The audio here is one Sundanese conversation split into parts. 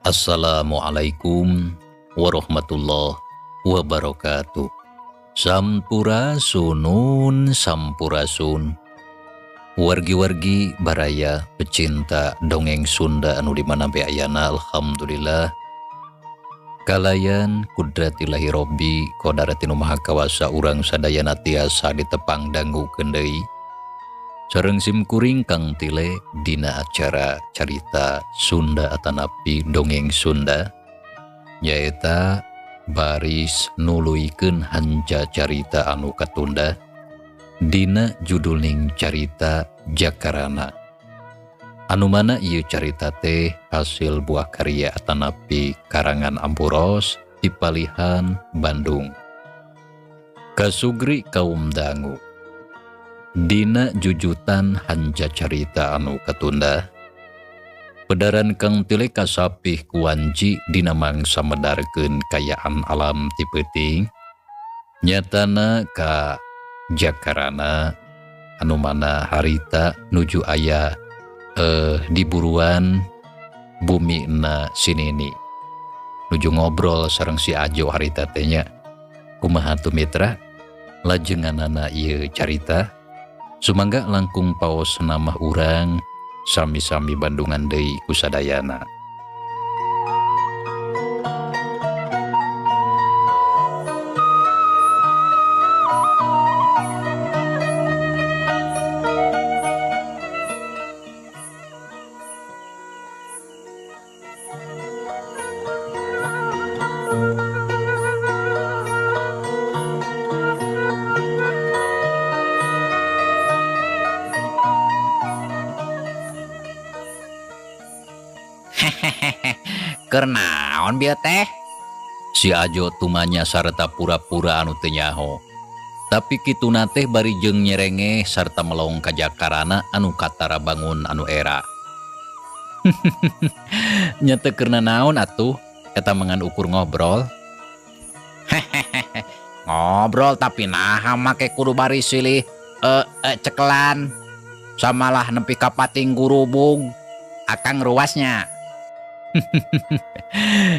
Assalamualaikum warahmatullahi wabarakatuh. Sampurasunun sampurasun. Wargi-wargi baraya pecinta dongeng Sunda anu di mana be ayana, alhamdulillah kalayan kudratillahi robbi kodarati nu maha kawasa urang sadayana tiasa ditepang dangukeun deui sareng simkuring Kang Tile dina acara carita Sunda atanapi dongeng Sunda, nyaeta baris nuluykeun hanca carita anu katunda dina judulning carita Jakarana, anu mana ieu carita teh hasil buah karya atanapi karangan Ampuros di Palihan Bandung. Kasugri kaum dangu dina jujutan hanca carita anu katunda, pedaran Kang Tile kasapih ku wanci dina mangsa medarkeun kayaan alam ti peuting, nyatana ka Jakarana anu mana harita nuju aya di buruan bumina sinini nuju ngobrol sareng si Ajo harita teh nya. Kumaha tuh mitra lajenganana ieu carita? Sumangga langkung paos nama urang sami-sami Bandungan deui kusadayana. Keur naon bieu teh? Si Ajo tumanya sarta pura-pura anu teu nyaho. Tapi kituna teh bari jeung nyerenge sarta melong ka Jakarana anu katara bangun anu era. Nya teu keur naon atuh eta mangan ukur ngobrol. Ngobrol tapi naha make kudu bari silih cekelan. Samalah nepi ka pating gurubug. Akang ruasnya.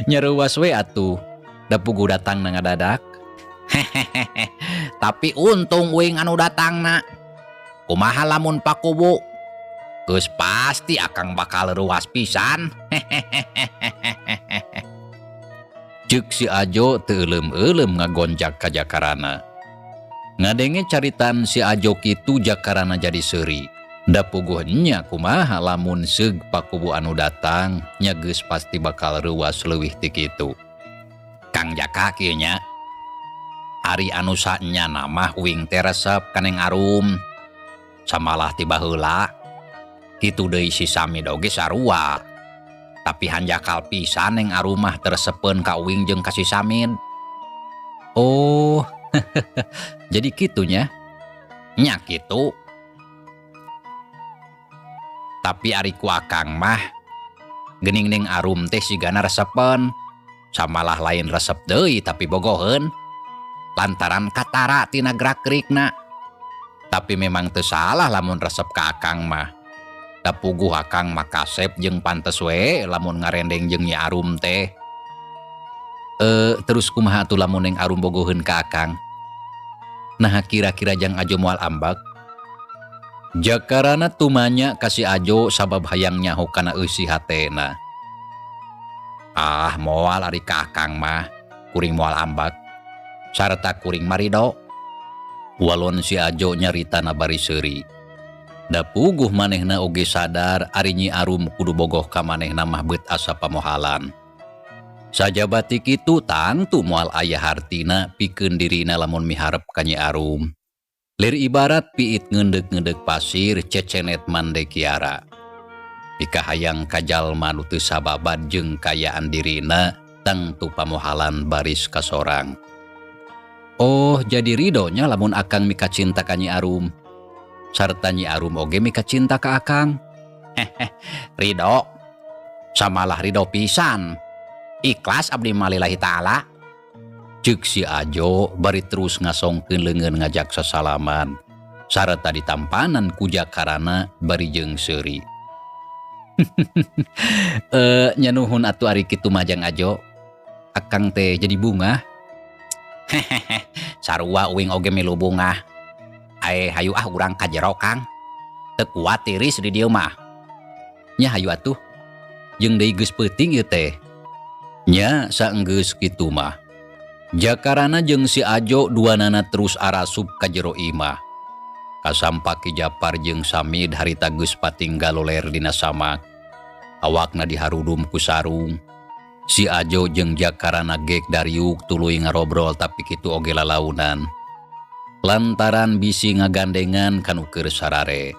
Nya ruas we atuh, da puguh datang na ngadadak. Tapi untung uing anu datangna. Kumaha lamun pakubu? Geus pasti akang bakal ruas pisan. Ceuk si Ajo teu euleum-euleum ngagonjak ka Jakarana. Ngadenge caritan si Ajo kitu Jakarana jadi seuri. Da puguh nya kumaha lamun seug pakubu anu datang nya geus pasti bakal reuas leuwih ti kitu. Kang Jaka kieu nya. Ari anu sanya mah uing teh resep ka Neng Arum. Samalah ti baheula. Kitu deui si Sami oge sarua. Tapi hanjakal pisan Neng Arum mah teu resepeun ka uing jeung ka si Samid. Oh, jadi kitunya? Nya kitu. Tapi ari ku akang mah geuning Neng Arum teh sigana resepeun. Samalah lain resep deui tapi bogoheun. Lantaran katara tina gerak-gerikna. Tapi memang teu salah lamun resep ka akang mah. Da puguh akang mah kasep jeung pantes we lamun ngarendeng jeung Nyi Arum teh. Terus kumaha atuh lamun Neng Arum bogoheun ka akang? Nah kira-kira jang Ajo moal ambek? Jakarana tumanya ka si Ajo sabab hayang nyaho kana eusi hatena. Ah moal ari ka akang mah, kuring moal ambek. Sarta kuring marido. Walon si Ajo nyaritana bari seuri. Da puguh manehna oge sadar ari Nyi Arum kudu bogoh ka manehna mah beut asa pamohalan. Sajabati kitu tangtu moal aya hartina pikeun dirina lamun miharep ka Nyi Arum. Lir ibarat piit ngeundek-ngeundek pasir cecenet mande kiara. Pikahayang ka jalma nu teu sababad jeung kayaan dirina tangtu pamohalan baris kasorang. Oh, jadi ridonya lamun akang mikacinta ka Nyi Arum. Sarta Nyi Arum oge mikacinta ka akang. Ridho. Samalah ridho pisan. Ikhlas abdi mah lillahi ta'ala. Ceuk si Ajo bari terus ngasongkeun leungeun ngajak sasalaman. Sarta ditampanan ku Jakarana bari jeung seuri. Eh, nya nuhun atuh ari kitu mah Jang Ajo. Akang teh jadi bungah. Sarua uing oge milu bungah. Ae hayu ah urang ka jero Kang. Teu kuat tiris di dieu mah. Nya hayu atuh. Jeung deui geus peuting ieu teh. Nya saenggeus kitu mah. Jakarana jeung si Ajo duanana terus arasup ka jero imah. Kasampak Ki Japar jeung Samid harita geus pating galoler dina samak. Awakna diharudum ku sarung. Si Ajo jeung Jakarana gek dariuk tuluy ngarobrol tapi kitu oge lalaunan. Lantaran bisi ngagandengan kanu keur sarare.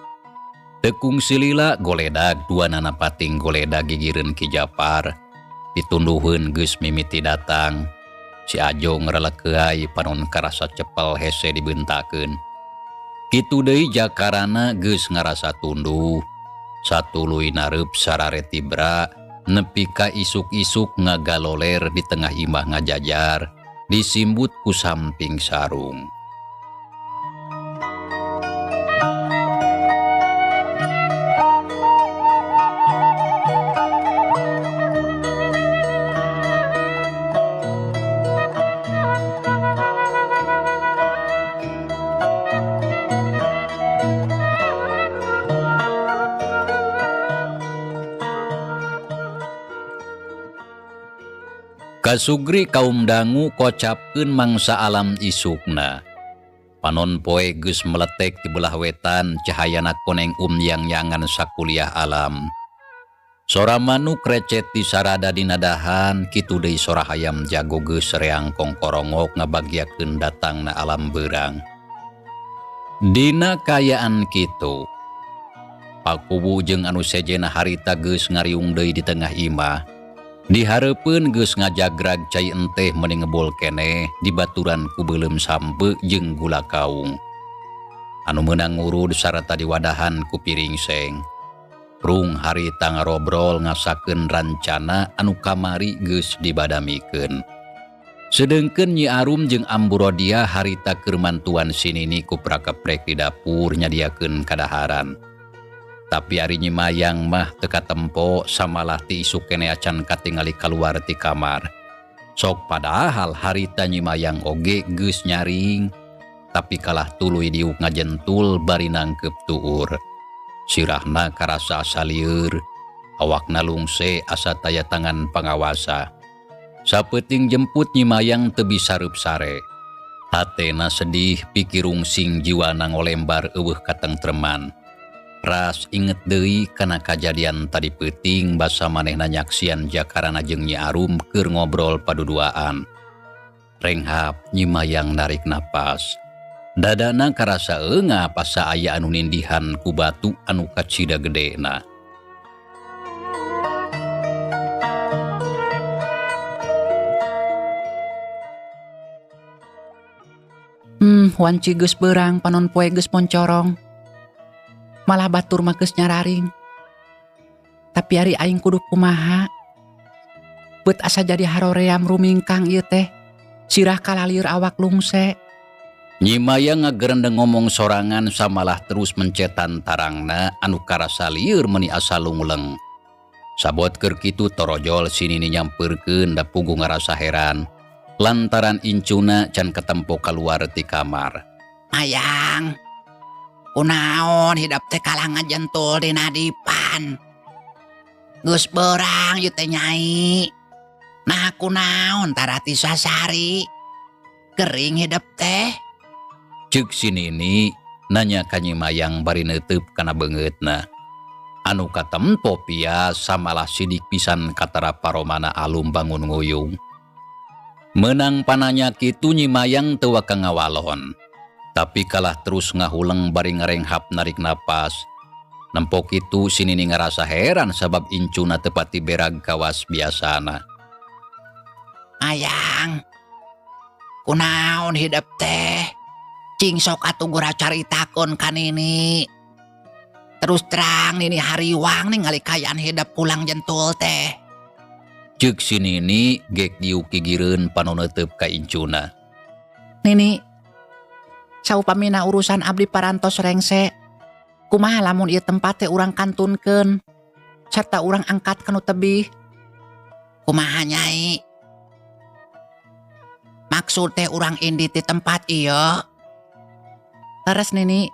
Teu kungsi lila goledag duanana pating goledag gigireun Ki Japar. Ditunduheun geus mimiti datang. Si Ajo ngrelekeuai panon karasa cepel hese dibentakeun. Kitu deui Jakarana geus ngarasa tunduh. Satuluy nareup sarare tibra nepi ka isuk-isuk ngagaloler di tengah imah ngajajar disimbut ku samping sarung. Kasugri kaum dangu kocapkeun mangsa alam isukna. Panon poe geus meletek di belah wetan cahayana koneng umyang-yangan sakuliah alam. Sora manuk recet di sarada dinadahan kitu deui sora hayam jago geus reang kongkorongok ngabagiakeun datangna alam beurang. Dina kayaan kitu, Pakuwu jeung anu sejena harita geus ngariung deui di tengah imah. Dihareupeun geus ngajagrag cai enteh meuni ngebul keneh dibaturan ku beuleum sampe jeung gula kaung. Anu meunang ngurud sarta diwadahan ku piring seng. Rung harita ngarobrol ngasakeun rancana anu kamari geus dibadamikeun. Sedengkeun Nyi Arum jeung Ambu Rodia harita keur mantuan si Nini ku prakaprek di dapur nyadiakeun kadaharan. Tapi ari Nyi Mayang mah teu katempo samalah ti isuk keneh acan katingali kaluar ti kamar. Sok padahal harita Nyi Mayang oge geus nyaring, tapi kalah tuluy diuk ngajentul bari nangkep tuur. Sirahna karasa asa lieur, awakna lungse asa taya tangan pangawasa. Sapeuting jemput Nyi Mayang teu bisa reup sare. Hatena sedih pikirung sing jiwana ngolembar eueuh katengtreman. Ras inget deui kana kajadian tadi peuting basa manehna nyaksian Jakarana jeung Nyi Arum keur ngobrol paduduaan. Renghap Nyi Mayang narik napas. Dadana karasa eungap asa aya anu nindihan ku batu anu kacida gedena. Wanci geus beurang panon poe geus moncorong. Malah batur mah geus nyararing. Tapi ari aing kudu kumaha? Beut asa jadi haroream rumingkang ieu teh. Sirah kalalieur awak lungse. Nyi Mayang ngagerendeng ngomong sorangan samalah terus mencetan tarangna anu karasa lieur meuni asa lunguleng. Sabot keur kitu torojol si Nini nyampeurkeun da puguh ngarasa heran. Lantaran incuna can katempo kaluar ti kamar. Mayang, kunaon hidep teh kalah ngajentul dina dipan. Geus beurang ieu teh nyai. Nah kunaon tara ti sasari. Gering hidep teh. Ceuk si Nini nanya ka Nyi Mayang bari neuteub kana beungeutna. Anu katempo pias samalah sidik pisan katara paromana alum bangun nguyung. Menang pananya kitu Nyi Mayang teu waka ngawalon. Tapi kalah terus ngahuleng bari ngarenghap narik napas. Nempo kitu si Nini ngarasa heran sabab incuna teu pati berag kawas biasana. Ayang, kunaon hidep teh? Cing sok atuh gura caritakeun ka Nini. Terus terang Nini hariwang ningali kayaan hidep pulang jentul teh. Ceuk si Nini gek diuk gigireun panon neuteub ka incuna. Nini, saupamina urusan abdi parantos rengse. Kumaha lamun ieu tempat teh urang kantunkeun? Sarta urang angkat ka nu tebih. Kumaha Nyai? Maksud teh urang indit ti tempat ieu? Leres Nini.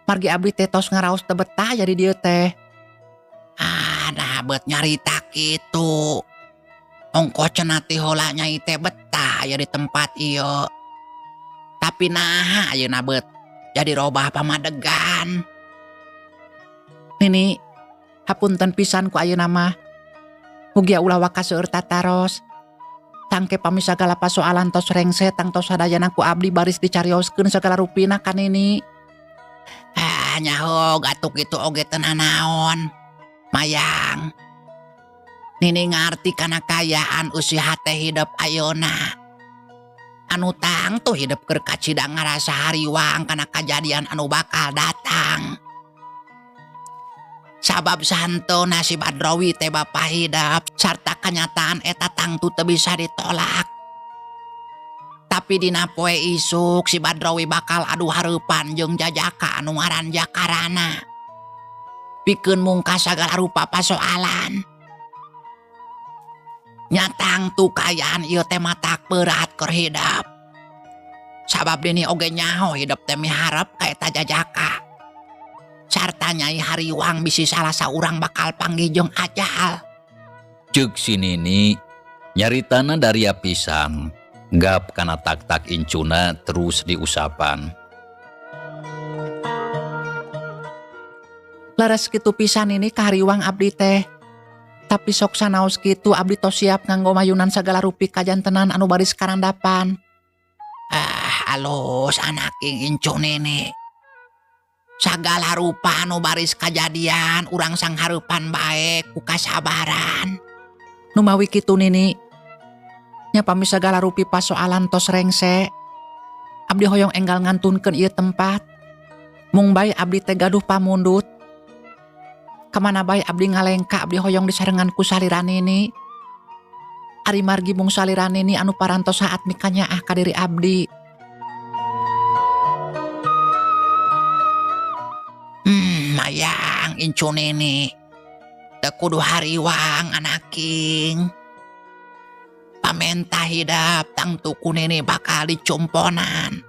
Margi abdi teh tos ngaraos teu betah jadi dieu teh. Ah, nah bet nyarita kitu. Ongko cenah ti heula Nyai teh betah aya di tempat ieu. Tapi naha ayeuna bet jadi robah pamadegan. Nini, hapunten pisan ku ayeuna mah. Mugia ulah waka seueur tataros. Tangke pami sagala pasoalan tos rengse tangtos sadayana ku abdi baris dicarioskeun sagala rupina ka Nini. Ah, nyaho atuh kitu oge teu nanaon. Mayang. Nini ngarti kana kaayaan usia hate hidep ayeuna. Anu tangtu hidep keur kacida ngarasa hariwang kana kajadian anu bakal datang. Sabab santona si Badrowi teh bapa hidep sarta kanyataan eta tangtu teu bisa ditolak. Tapi dina poe isuk si Badrowi bakal adu hareupan jeung jajaka anu ngaran Jakarana. Pikeun mungkas sagala rupa pasoalan. Nya tangtu kaayaan ieu teh matak berat keur hidep. Sabab Nini oge nyaho hidep teh miharep ka eta jajaka. Sarta Nyai hariwang bisi salah saurang bakal panggih jeung ajal. Ceuk si Nini nyaritana daria pisan. Gap kana tak-tak incuna terus diusapan. Leres kitu pisan ini kahariwang abdi teh. Tapi sok sanaos kitu abdi tos siap nganggo mayunan sagala rupi kajantenan anu baris karandapan. Ah, alus anak incu Nini. Sagala rupa anu baris kajadian urang sanghareupan bae ku kasabaran. Numawi kitu Nini. Nya pami sagala rupi pasoalan tos rengse. Abdi hoyong enggal ngantunkeun ieu tempat. Mung bae abdi teh gaduh pamundut. Kamana bae abdi ngalengka abdi hoyong disarengan ku salira Nini. Ari margi mung salira Nini anu parantos saat mikanyaah ka diri abdi. Mayang incu Nini. Teu kudu hariwang anaking. Pamentah hidap tangtu ku Nini bakal dicumponan.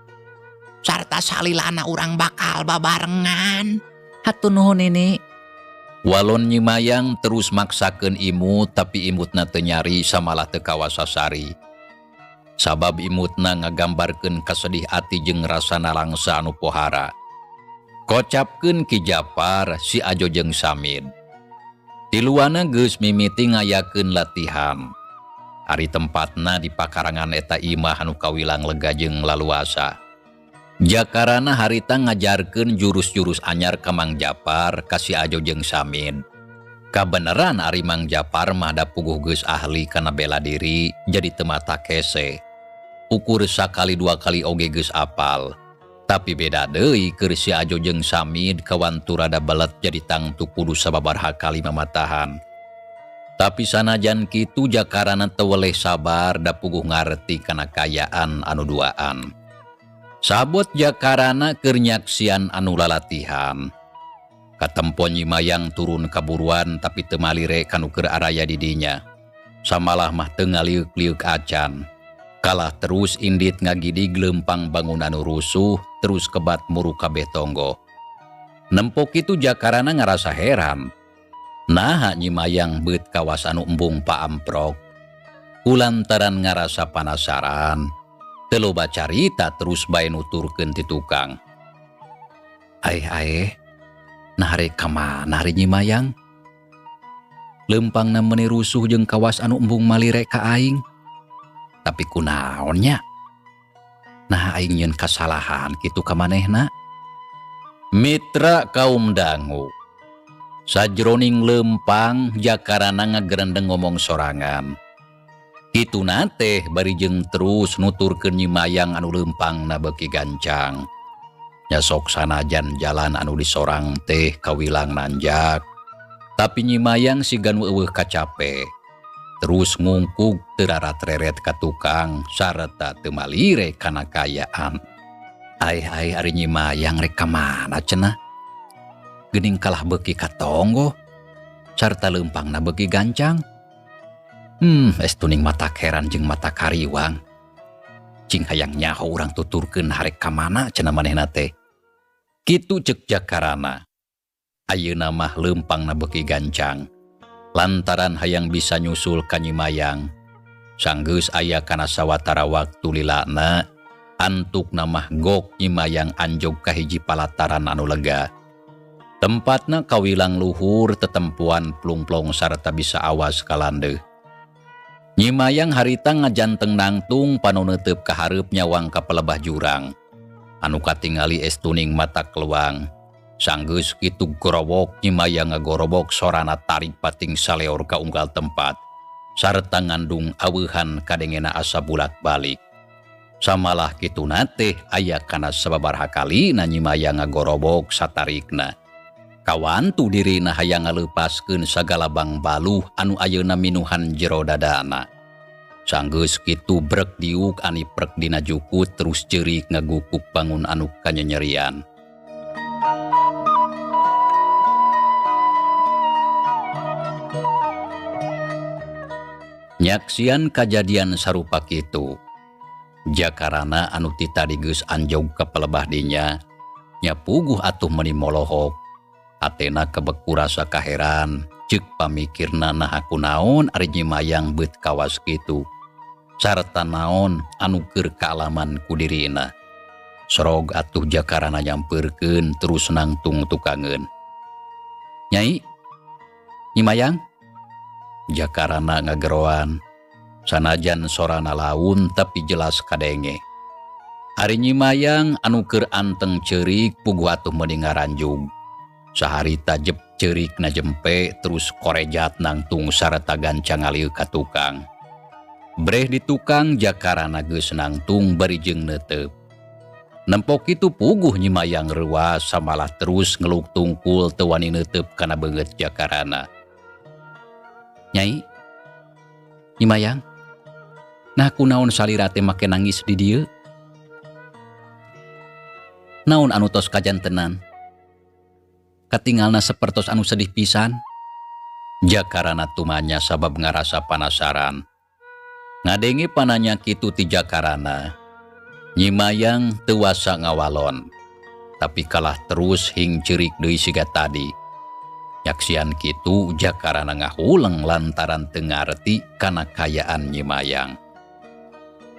Sarta salilana urang bakal babarengan. Hatur nuhun Nini. Walon Nyi Mayang terus maksakeun imut tapi imutna teu nyari samalah teu kawasasari. Sabab imutna ngagambarkeun kasedih ati jeung rasa nalangsa anu pohara. Kocapkeun Ki Japar si Ajo jeung Samid. Tiluana geus mimiti ngayakeun latihan. Ari tempatna di pakarangan eta imah anu kawilang lega jeung laluasa. Jakarana harita ngajarkeun jurus-jurus anyar ka Mang Japar ka si Ajo jeung Samid. Kabeneran ari Mang Japar mah da puguh geus ahli kana bela diri jadi teu mata kese. Ukur sakali dua kali oge geus apal. Tapi beda deui keur si Ajo jeung Samid kawantu rada belet jadi tangtu kudu sababaraha kali mamatahan. Tapi sanajan kitu Jakarana teu weleh sabar da puguh ngarti kana kaayaan anu duaan. Sabot Jakarana keur nyaksian anu lalatihan. Katempo Nyi Mayang turun kaburuan tapi teu malire kanu keur araya di dinya. Samalah mah teu ngaliuk-liuk acan. Kalah terus indit ngagidig lempang bangunan rusuh terus kebat muru kabeh tonggo. Nempo kitu Jakarana ngarasa heran. Naha Nyi Mayang beut kawas anu embung paamprok. Kulantaran ngarasa panasaran. Teu loba carita terus bae nuturkeun ti tukang. Aeh aeh, nah rek ka mana ari Nyi Mayang? Lempangna meuni rusuh jeung kawas anu embung malire ka aing. Tapi kunaon nya? Nah aing nyeun kasalahan kitu ka manehna. Mitra kaum dangu. Sajroning lempang Jakarana ngagerendeng ngomong sorangan. Kituna teh bari jeung terus nuturkeun Nyi Mayang anu lempangna beuki gancang. Nya sok sanajan jalan anu disorang teh kawilang nanjak. Tapi Nyi Mayang siga nu eueuh kacape. Terus ngungkug teu rarat-reret ka tukang sarta teu malire kana kaayaan. Aeh-aeh ari Nyi Mayang rek ka mana cenah? Geuning kalah beuki ka tonggoh. Sarta leumpangna beuki gancang. Estuning mata heran jeung mata kariwang. Cing hayang nyaho urang tuturkeun harek ka mana cenah manehna teh. Kitu ceuk Jakarana. Ayeuna mah leumpangna beuki gancang. Lantaran hayang bisa nyusul ka Nyi Mayang. Sanggeus aya kana sawatara waktu lilana, antukna mah gok Nyi Mayang anjog ka hiji palataran anu lega. Tempatna kawilang luhur tetempuan plungplong sarta bisa awas kalandeuh. Nyi Mayang harita ngajanteng nangtung panu neuteup ka hareup nyawang ka pelebah jurang. Anu katingali estuning mata keluang. Sanggeus kitu gorowok Nyi Mayang ngagorobok sorana tarik pating saleor ka unggal tempat. Sarta ngandung aweuhan kadengena asa bulak-balik. Samalah kituna teh aya kana sababaraha kalina Nyi Mayang ngagorobok satarikna. Kawantu dirina hayang ngaleupaskeun sagala bangbaluh anu ayeuna minuhan jero dadana. Sanggeus kitu brek diuk ani prek dina jukut terus ceurik ngagukuk bangun anu kanyenyerian. Nyaksian kajadian sarupa kitu. Jakarana anu ti tadi geus anjog ka pelebah dinya, nya puguh atuh meuni molohok. Atena kebek kurasa kaheran, ceuk pamikirna naha kunaon ari Nyi Mayang beut kawas kitu. Sarta naon anu keur kaalaman ku dirina. Sorog atuh Jakarana nyampeurkeun terus nangtung tukangeun. Nyai, Nyi Mayang? Jakarana ngageroan. Sanajan sorana laun tapi jelas kadenge. Ari Nyi Mayang anu keur anteng ceurik puguh atuh meuni ngaranjug. Saharita jep ceurik na jempe terus korejat nangtung sarta gancang ngalieu ka tukang. Breh di tukang Jakarana geus nangtung bari jeung neuteup. Nempok kitu puguh Nyi Mayang reuas samalah terus ngeluk tungkul teu wani neuteup kana beungeut Jakarana. Nyai, Nyi Mayang, nah kunaon salira teh make nangis di dieu? Naon anu tos kajantenan? Katingalna sapertos anu sedih pisan. Jakarana tumanya sabab ngarasa panasaran. Ngadenge pananya kitu ti Jakarana. Nyi Mayang teu wasa ngawalon. Tapi kalah terus hing ceurik deui siga tadi. Nyaksian kitu Jakarana ngahuleng lantaran teu ngarti kana kayaan Nyi Mayang.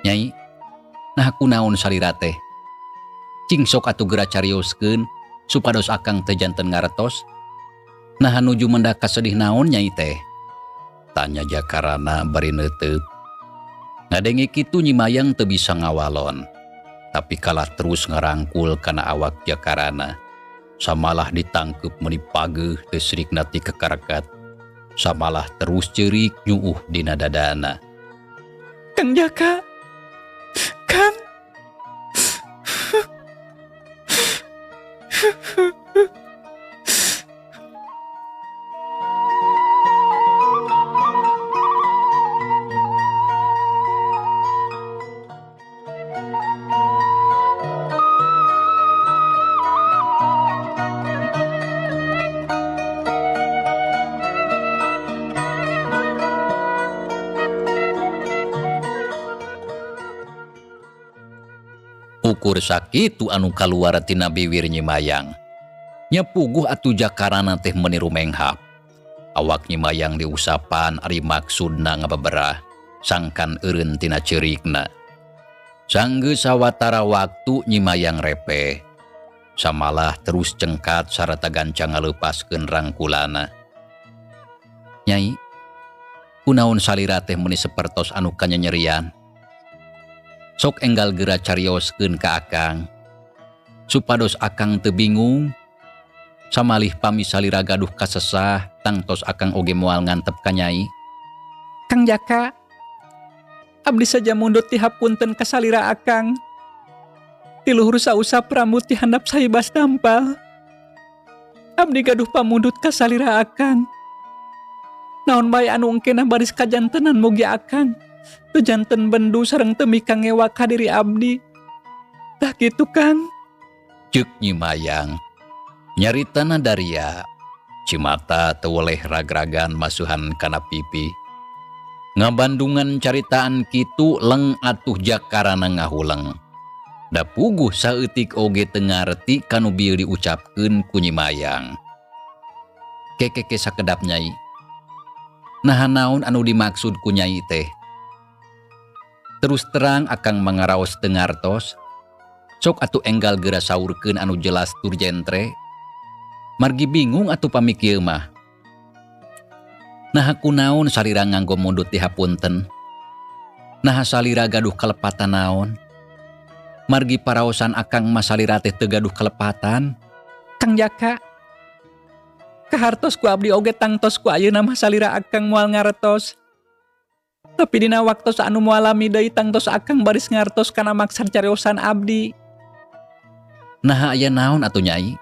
Nyai, nah kunaon salira teh? Cing sok atuh geura carioskeun supados akang teh janten ngartos. Nah nuju mendak kasedih naon nyai teh? Tanya Jakarana bari neuteup. Ngadenge kitu Nyi Mayang teu bisa ngawalon. Tapi kalah terus ngarangkul kana awak Jakarana. Samalah ditangkep meuni pageuh teu sirikna ti kekarakat. Samalah terus ceurik nyuuh dina dadana. Kang Jaka, Kang. Ukur sakitu anu kaluar tina biwir Nyi Mayang. Nya puguh atuh Jakarana teh meuni rumenghap. Awak Nyi Mayang diusapan ari maksudna ngabeberah, sangkan eureun tina ceurikna. Sanggeus sawatara waktu Nyi Mayang repeh. Samalah terus cengkat sarta gancang ngaleupaskeun rangkulana. Nyai, kunaon salira teh meuni sapertos anu kanyenyerian? Sok enggal geura carioskeun ka akang supados akang teu bingung. Samalih pami salira gaduh kasesah tangtos akang oge moal ngantep ka nyai. Kang Jaka, abdi saja mundut ti hapunten ka salira akang. Ti luhur sausap rambut ti handap saibas tampal. Abdi gaduh pamundut ka salira akang. Naon bae anu engkena baris kajantenan mugi akang. Teu janten bendu sareng teu mikangewa ka diri abdi. Tah kitu Kang. Ceuk Nyi Mayang. Nyaritana daria. Cimata teu weleh ragragan masuhan kana pipi. Ngabandungan caritaan kitu leng atuh jakarana ngahuleng. Da puguh saeutik oge teu ngarti kanu bieu diucapkeun ku Nyi Mayang. Kekeke sakedap Nyai. Naha naon anu dimaksud ku Nyai teh? Terus terang akang mangaraos teu ngartos. Sok atuh enggal geura saurkeun anu jelas tur jentre. Margi bingung atuh pami kieu mah. Naha kunaon salira nganggo mundut dihapunten? Naha salira gaduh kalepatan naon? Margi paraosan akang mah salira teh teu gaduh kalepatan. Kang Jaka, kahartos ku abdi oge tangtos ku ayeuna mah salira akang moal ngartos. Tapi dina waktos anu moal lami deui tangtos akang baris ngartos kana maksad cariosan abdi. Naha aya naon atuh Nyai?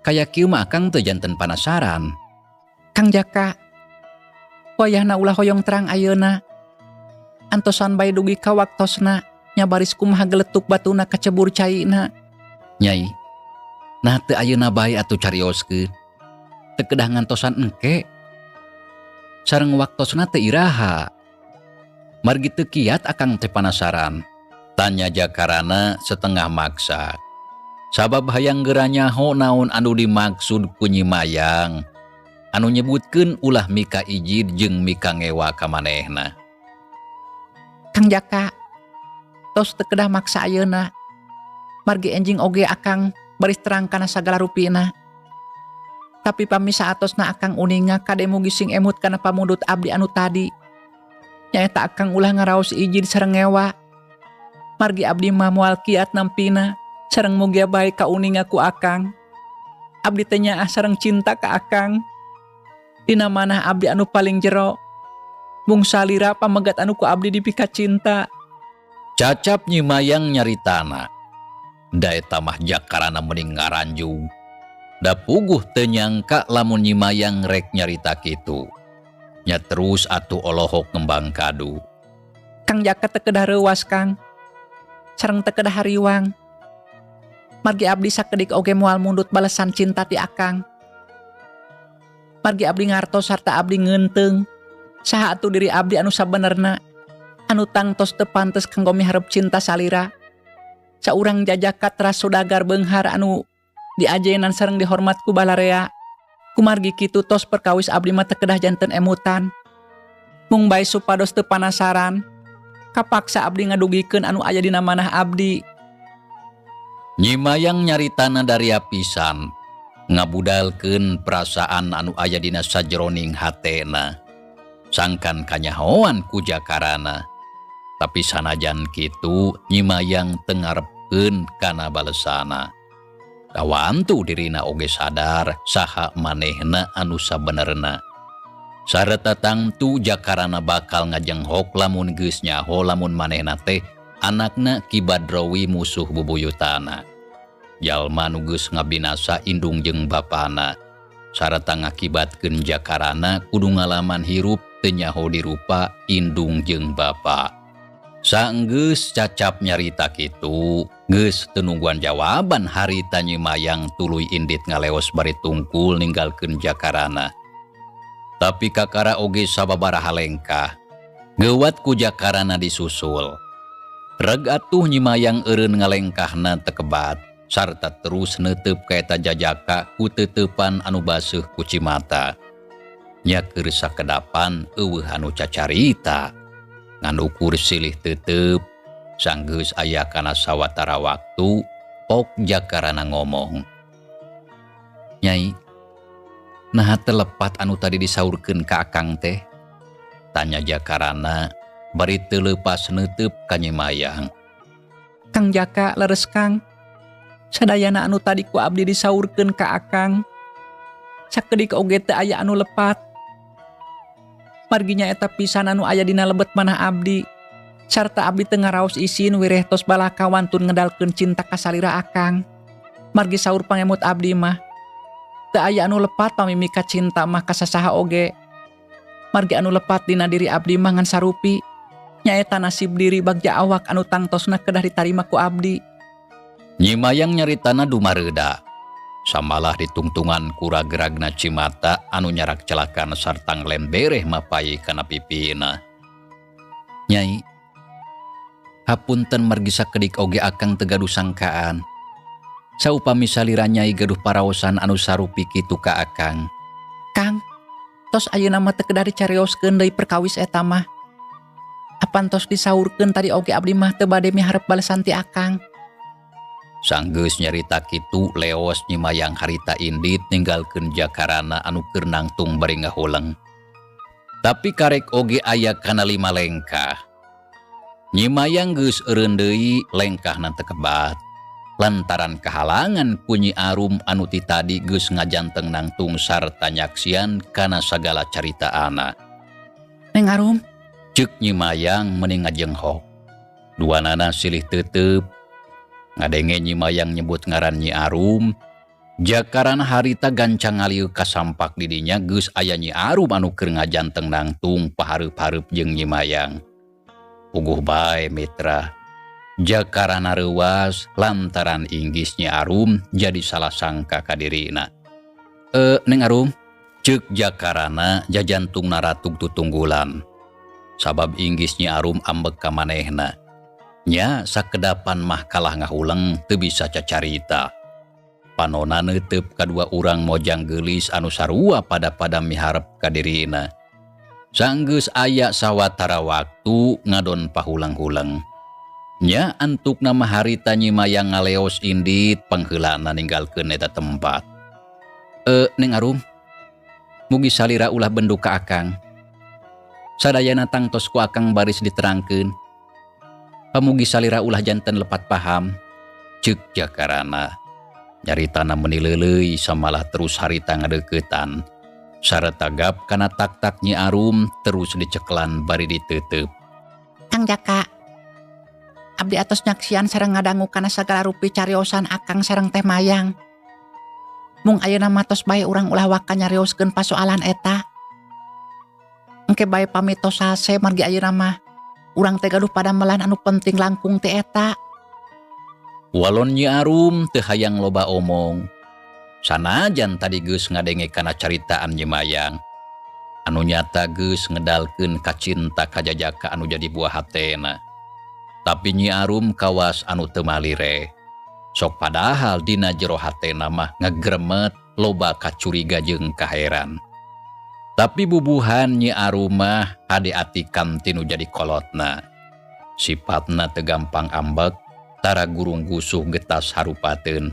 Kaya kieu mah akang teu janten panasaran. Kang Jaka, wayahna ulah hoyong terang ayeuna. Antosan bae dugi ka waktosna, nya baris kumaha geletuk batuna kacebur caina. Nyai, nah teu ayeuna bae atuh carioskeun. Teu kedah ngantosan engke. Sareng waktosna teu iraha. Margi teu kiat akang teh panasaran. Tanya Jakarana setengah maksa. Sabab hayang geura nyaho naon anu dimaksud ku Nyi Mayang. Anu nyebutkeun ulah mika ijid jeung mika ngewa ka manehna. Kang Jaka, tos teu kedah maksa ayeuna. Margi enjing oge akang baris terang kana sagala rupina. Tapi pami saatosna akang uninga kade mugi sing emut kana pamundut abdi anu tadi. Nyaeta akang ulah ngaraos ijid sareng ngewa. Margi abdi mah moal kiat nampina sareng mugia bae kauninga ku akang. Abdi teh nyaah sareng cinta ka akang. Dina manah abdi anu paling jero. Mung salira pamegat anu ku abdi dipika cinta. Cacap Nyi Mayang nyaritana. Da eta mah jakarana mending ngaranjug. Da puguh teu nyangka lamun Nyi Mayang rek nyarita kitu. Nya terus atuh olohok ngembang kadu. Kang Jaka teu kedah reuwas Kang. Sareng teu kedah hariwang. Margi abdi sakedik oge moal mundut balesan cinta ti akang. Margi abdi ngartos sarta abdi ngeunteung. Saha atuh diri abdi anu sabenerna? Anu tangtos teu pantes kanggo miharep cinta salira. Saurang jajaka teras saudagar beunghar anu diajenan sareng dihormat ku balarea. Kumargi kitu tos perkawis abdi mah teu kedah janten emutan. Mung bae supados teu panasaran. Kapaksa abdi ngadugikeun anu aya dina manah abdi. Nyi Mayang nyaritana daria pisan, ngabudalkeun perasaan anu aya dina sajeroning hatena. Sangkan kanyahoan ku jakarana. Tapi sanajan kitu Nyi Mayang teu ngarepkeun kana balesana. Kawantu dirina oge sadar saha manehna anu sabenerna. Sareta tangtu jakarana bakal ngajenghok lamun geus nyaho lamun manehna teh anakna Ki Badrowi musuh bubuyutana. Jalma nu geus ngabinasa indung jeung bapana. Sareta ngakibatkeun jakarana kudu ngalaman hirup teu nyaho dirupa indung jeung bapa. Saenggeus cacap nyarita kitu, geus teu nungguan jawaban harita Nyi Mayang tuluy indit ngaleos bari tungkul ninggalkeun jakarana. Tapi kakara oge sababaraha lengkah, geuwat ku jakarana disusul. Reg atuh Nyi Mayang eureun ngalengkahna tekebat, sarta terus neuteup ka eta jajaka ku teuteupan anu baseuh ku cimata. Nya keur sakedapan eueuh anu cacarita. Ngan ukur silih teuteup, sanggeus aya kana sawatara waktu, pok jakarana ngomong. Nyai, naha teu lepat anu tadi disaurkeun ka akang teh? Tanya jakarana bari teu leupas neuteub ka Nyi Mayang. Kang Jaka leres Kang. Sadayana anu tadi ku abdi disaurkeun ka akang. Sakedik oge teu aya anu lepat. Margi nyaeta pisan anu aya dina lebet manah abdi. Sarta abdi teu ngaraos isin wireh tos balaka wantun ngedalkeun cinta ka salira akang. Margi saur pangemut abdi mah. Teu aya anu lepat pamimika cinta mah ka sasaha oge. Margi anu lepat dina diri abdi mah ngan sarupi. Nyaeta nasib diri bagja awak anu tangtosna kedah ditarima ku abdi. Nyi Mayang nyaritana dumareuda. Samalah ditungtungan ku ragragna cimata anu nyarak celakan sarta nglembereh mapay kana pipina. Nyai, hapunten margi sakedik oge akang teu gaduh sangkaan. Saupami salira nyai gaduh paraosan anu sarupi kitu ka akang. Kang, tos ayeuna mah teu kedah dicarioskeun deui perkawis eta mah. Apan tos disaurkeun tadi oge abdi mah teu bade miharep balesan ti akang. Sanggeus nyarita kitu leos Nyi Mayang harita indit ninggalkeun Jakarana anu keur nangtung bari ngahuleng. Tapi karek oge aya kana lima lengkah. Nyi Mayang geus eureun deui lengkahna teu kebat. Lantaran kahalangan ku Nyi Arum anu ti tadi geus ngajanteng nangtung sarta nyaksian kana sagala caritaana. Neng Arum, Ceuk Nyi Mayang meni ngajenghok. Duanana silih tetep. Ngadenge Nyi Mayang nyebut ngaran Nyi Arum, Jakarana harita gancang ngalieu kasampak didinya geus aya Nyi Arum anu keur ngajanteng nangtung pahareup-hareup jeung Nyi Mayang. Puguh bae mitra. Jakarana reuwas lantaran inggis Nyi Arum jadi salah sangka ka dirina. Neng Arum, ceuk Jakarana jajantungna ratug tutunggulan. Sabab inggis Nyi Arum ambek ka manehna. Nya sakedapan mah kalah ngahuleng teu bisa cacarita. Panona neuteup kadua urang mojang geulis anu sarua pada-pada miharep ka dirina. Sanggeus aya sawatara waktu ngadon pahulang-huleng. Nya antukna mah harita Nyi Mayang ngaleos indit pangheulana ninggalkeun eta tempat. Neng Arum, mugi salira ulah bendu ka akang. Sadayana tangtos ku akang baris diterangkeun. Pamugi salira ulah janten lepat paham. Ceuk Jakarana. Nyaritana meni leuleui samalah terus harita ngadeuketan. Sareta gap kana tak-tak Nyi Arum terus diceklan bari diteuteub. Kang Jaka, abdi atos nyaksian sareng ngadangu kana sagala rupi cariosan akang sareng Teh Mayang. Mung ayeuna mah tos bae urang ulah waka nyarioskeun pasoalan eta. Engke bae pamit tos sase margi ayeuna mah urang teh gaduh padamelan anu penting langkung ti eta. Walon Nyi Arum teu hayang loba omong. Sanajan tadi geus ngadenge kana caritaan Nyi Mayang. Anu nyata geus ngedalkeun kacinta ka Jajaka anu jadi buah hatena. Tapi Nyi Arum kawas anu teu malire. Sok padahal dina jero hatena mah ngegremet loba kacuriga jeung kaheran. Tapi bubuhan Nyi Arum mah hade atikan tinu jadi kolotna. Sipatna teu gampang ambek, tara gurung gusuh getas harupateun.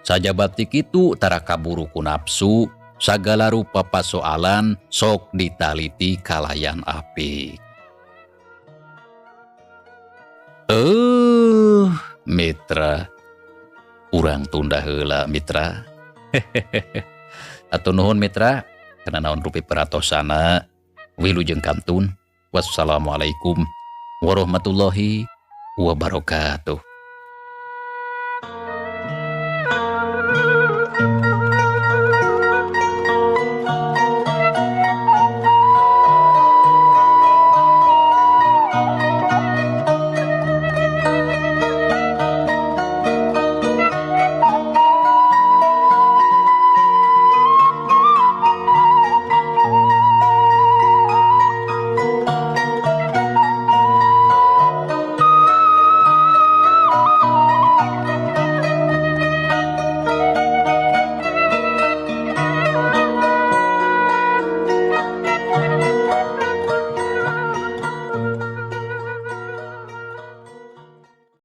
Sajabati kitu tara kaburu ku nafsu, sagala rupa pasoalan sok ditaliti kalayan apik. Mitra, urang tunda heula mitra. Hatur nuhun mitra, kana naon rupi peratosana. Wilujeng kantun. Wassalamualaikum warahmatullahi wabarakatuh.